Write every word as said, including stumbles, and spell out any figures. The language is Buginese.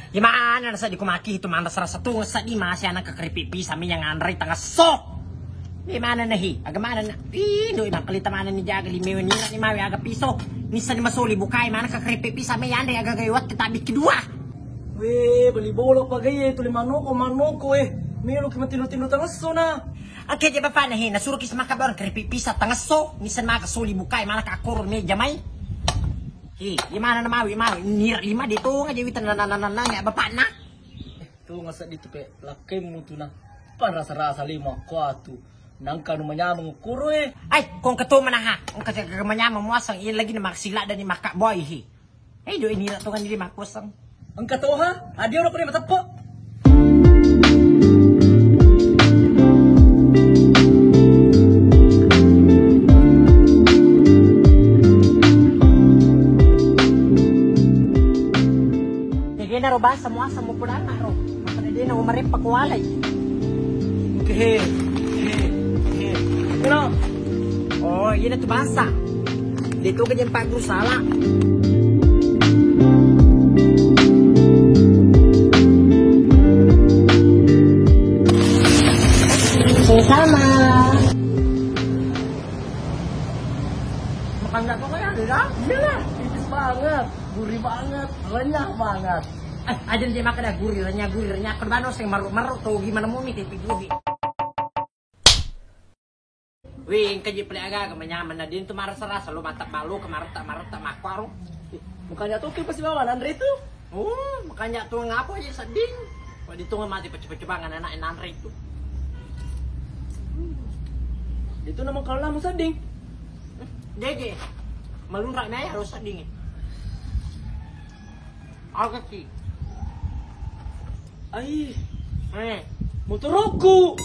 Di mana na seddi ku maki itu mana serasa tu seddi masih anak ke keripik pisang yang anre tengah so. Di mana na hi? Aga mana na? Ih, doi makkelita mana ni jaga lima ni ni mawe aga piso. Ni seddi masoli bukai mana ke keripik pisang yang anre aga gawat kita biki dua. Weh, beli bolo pagai itu lima noko manoko eh. Melo ki matino-tino tengah so na. Oke je bapak na hi, na suruh ki semaka baru keripik pisang tengah so. Ni seddi maka soli bukai mana ke akur meja mai. Hi, di mana na mawi mawi? Nira lima di tonga je wita na na na na na ya bapak na. Tonga seddi tu pe lakkaimmu tu na. Parasa-rasa lima kuatu. Nangka nu manyameng kuro eh. Ai, kong ketu manaha. Engka jaga manyameng muaseng iya lagi na maksila dan ni maka boy hi. Ai do ini tonga ni lima kosong. Engka toha, adio na kure mateppe. Tegena ro basa muaseng mupudanga ro. Makana dena umareppa kualai. Kehe, kehe, kehe. Kuno. Oh, iya tu basa. Dia tu kerja empat guru salah. Sama. Makan nggak kok ya, Deda? Iyalah, tipis banget, gurih banget, renyah banget. Eh, aja dia makan dah gurih, renyah, gurih, renyah. Kerbano sing maruk-maruk tuh gimana mau mie tapi gurih. Wih, engka je pele aga-aga manyameng na dentu marasa-rasa lo mata balu ke marata-marata makkuaro. Makanya tuh ke pasti bawa nanre itu. Oh, makanya tu ngapa aja sedding. Wah, ditunga mati pecah-pecah bangan anak nanre itu. Itu nama kalau lama sedding. Jeje. Malunrak naik harus sedding. Aku ki. Ai, eh, motorku.